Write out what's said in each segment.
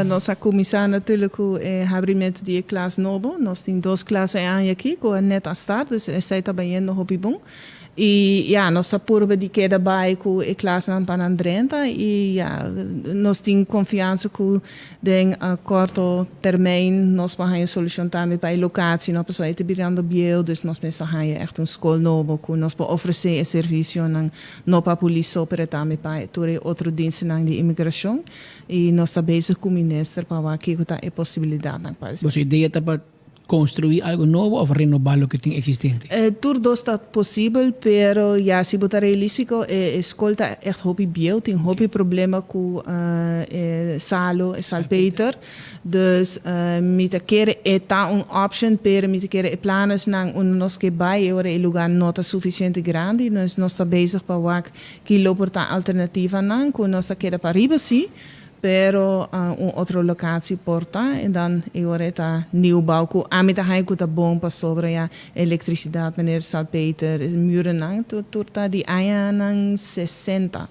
Nos a cuminsa natuurlijk cu e habrimento di e klas nobo. Nos tin dos klas e aña aki cu net a start, dus esey ta bayendo hopi bon. Y ja, nos a purba di keda bay cu e klasnan pa nan drenta y ja, nos tin confiansa cu den corto termijn nos por haya solucion tambe pa e locatie, no, pasobra e ta birando bieu, dus nos mester haya echt un scol nobo cu nos por ofrece e servicionan no pa polis so, pero tambe pa tur e otro dienstennan di inmigracion, y nos ta bezig cu minister pa wak kico ta e posibilidadnan pa esey. Boso idea ta pa construi algo nobo of renoba loke tin existente? Tur dos ta posibel, pero ya, si bo ta realistico, e scol ta echt hopi bieu, tin hopi problema cu e salo, e salpeter. Dus mi ta kere e ta un option, pero mi ta kere e planesnan unda nos ke bay e ora e lugar no ta suficiente grandi, dus nos ta bezig pa wak ki lo por ta alternativanan cu nos ta keda pariba si, pero un otro locatie por ta, en dan e ora e ta nieuwbouw cu ami ta haya cu ta bon pasobra ya electricidad, meneer salpeter, murennan tur ta di añanan 60,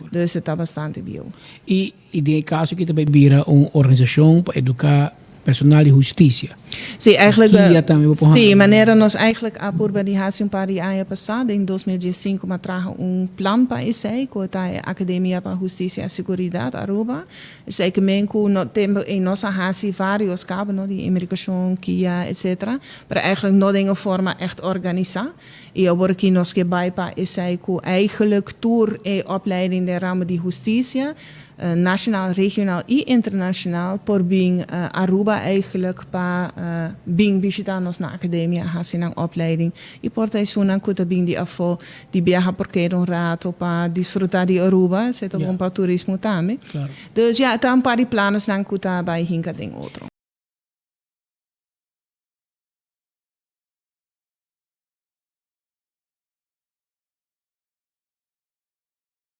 dus e ta bastante bieu. Y den e caso aki ta bay bira un organisacion pa educa personal di husticia. Si, eigenlijk. Guia tambe bo por Si, haya. Manera nos eigenlijk a purba di haci un par di aña pasa, den 2015 m'a traha un plan pa esey, cu ta e Academia pa Husticia y Seguridad Aruba. Esey ke men cu no tempo ey nos a haci varios caba, no, di inmigracion, kia, etcetera, pero eigenlijk no den un forma echt organisa. Y awor aki nos ke bay pa esey cu eigenlijk tur e opleiding den ramo di husticia, nacional, regional y internacional, por bin Aruba eigenlijk pa bin bishita nos na academia, haci nan opleiding. Y por ta esunnan cu ta bin di afo di biaha por keda un rato pa disfruta di Aruba, esey ta bon pa turismo tambe. Dus ja, ta un par di planesnan cu ta bay hinca den otro.